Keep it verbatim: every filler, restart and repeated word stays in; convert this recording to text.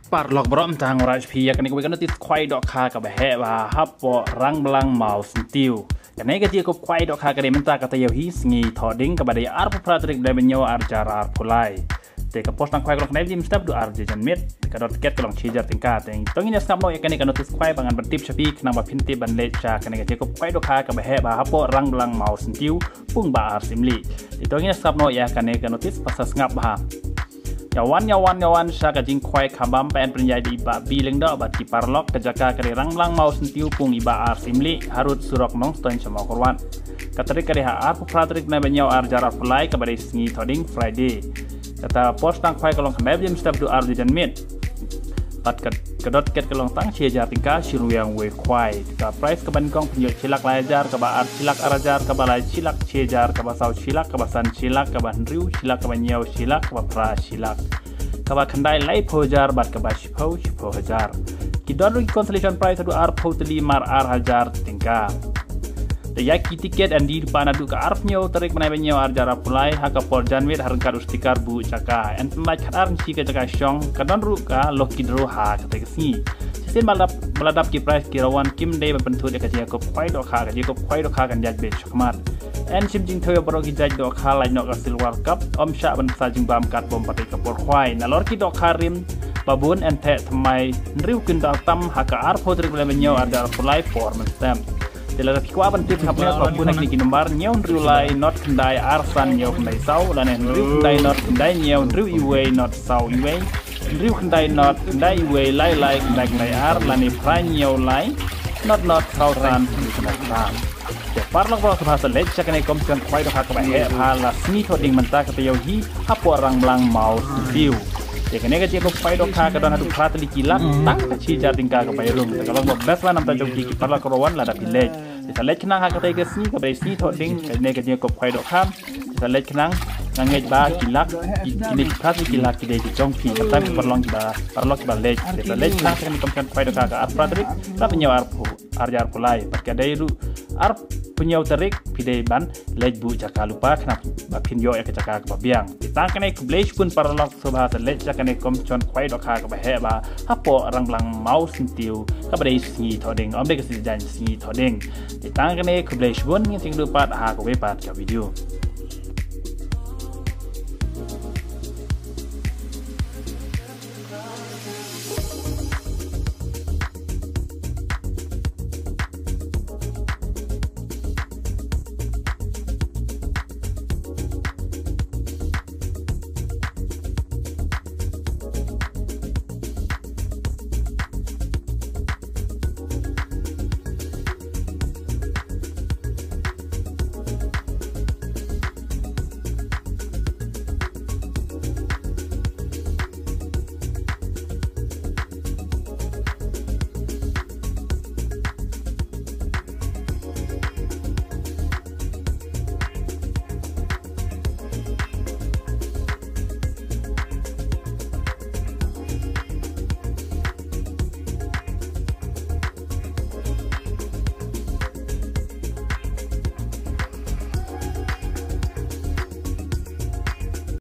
Paralok baroh, mynta ngan wanrah sha phi ïa kane kawei ka notis khwai dohkha kaba heh bha hapoh Rangblang Mawsyntiew. Kane ka jingïakob khwai dohkha ka dei mynta ka taïew hi, sngi Thohdieng, kaba dei arphew phra tarik bnai ba hynñiew, ar hajar arphew lai. Te ka por sdang khwai ka long khyndai baje mynstep haduh ar baje janmiet. Te ka dor tiket ka long shi hajar tyngka. Te to ngin ïa sngap noh ïa kane ka notis khwai ba ngan ban tip sha phi khnang ba phin tip ban leit sha kane ka jingïakob khwai dohkha kaba heh bha hapoh Rangblang Mawsyntiew, pung ba ar siem lieh. Te to ngin ïa sngap noh ïa kane ka notis, ba sa sngap bha. Ïa wan, ïa wan, ïa wan sha ka jingkhwai khabam, pynïaid da i Bah B Lyngdoh bad ki paralok. Ka jaka ka dei Rangblang Mawsyntiew, pung i ba ar siem lieh, harud surok Nongstoiñ sha Mawkyrwat. Ka tarik ka dei ha arphew phra tarik bnai ba hynñiew, ar hajar arphew lai, kaba dei sngi Thohdieng, Friday. Kata por sdang khwai ka long khyndai baje mynstep haduh ar baje janmiet. Bad ka, ka dor tiket ka long tang shi hajar tyngka, shi ryngwiang wei khwai. Ka price kaba nyngkong phin ïoh shi lak lai hajar, kaba ar shi lak ar hajar, kaba lai shi lak shi hajar, kaba saw shi lak, kaba san shi lak, kaba hynriew shi lak, kaba hynñiew shi lak, kaba phra shi lak, kaba khyndai laiphew hajar bad kaba shiphew shiphew hajar. Ki don ruh ki consolation prize haduh arphew tylli mar ar hajar tyngka. Te ïa ki tiket yn die lypa naduh ka arphew hynñiew tarik bnai ba hynñiew, ar hajar arphew lai, ha ka por janmiet, ha ryngkat u sticker buh jaka. Yn pynlait khatar inshi ka jaka shong, ka don ruh ka lucky draw ha kata ka sngi. Shisien ba la dap, ba la dap ki prize ki rangwan, kim dei ban pynthut ïa ka jingïakob khwai dohkha, ka jingïakob khwai dohkha kan ïaid beit shakhmat. Yn shim jingthew ïa baroh ki jait dohkha, lait noh ka silver cup, ym shah ban bsa jingbam katba ym pat dei ka por khwai. Nalor ki dohkha rim ba bun, yn theh thymmai hynriew quintal tam ha ka arphew tarik bnai ba hynñiew, ar hajar arphew lai, por mynstep. Te lada phi kwah ban tip khapngiah, pha phone ha kine ki nombar: hynñiew hynriew lai nod khyndai ar san hynñiew khyndai saw, lane hynriew khyndai nod khyndai hynñiew hynriew iwei nod saw iwei, hynriew khyndai nod khyndai iwei lai lai khyndai khyndai ar, lane phra hynñiew lai nod nod saw san hynriew khyndai phra. Te paralok baroh, sngewbha sa leit sha kane ka competition khwai dohkha kaba heh bha la sngi Thohdieng mynta ka taïew hi hapoh Rangblang Mawsyntiew. Te kane ka jingïakob khwai dohkha ka don haduh phra tylli ki lak, tang ka shi hajar tyngka ka bai rung. Te ka long ba best la namta jong ki, ki paralok baroh, lada phi leit. Te sa leit khnang ha katei ka sngi kaba dei sngi Thohdieng, kane ka jingïakob khwai dohkha. Te sa leit khnang, nga ngeit ba ki lak, ki, kine ki phra tylli ki lak ki dei ki jong phi. Kata ki paralok kiba, paralok kiba leit. Te sa leit khnang sha kane ka competition khwai dohkha ka arphew phra tarik bnai ba hynñiew, arphew, ar hajar arphew lai. Bad ka dei ruh arphew hynñiew tarik, phi dei ban leit buh jaka lypa khnang ba phin ïoh ïa ka jaka kaba biang. Te tang kane, khublei shibun paralok, sngewbha sa leit sha kane ka competition khwai dohkha kaba heh bha hapoh Rangblang Mawsyntiew kaba dei sngi Thohdieng, ym dei ka sngi Saitjaiñ, sngi Thohdieng. Te tang kane, khublei shibun, ngin sa ïakynduh pat ha kawei pat ka video.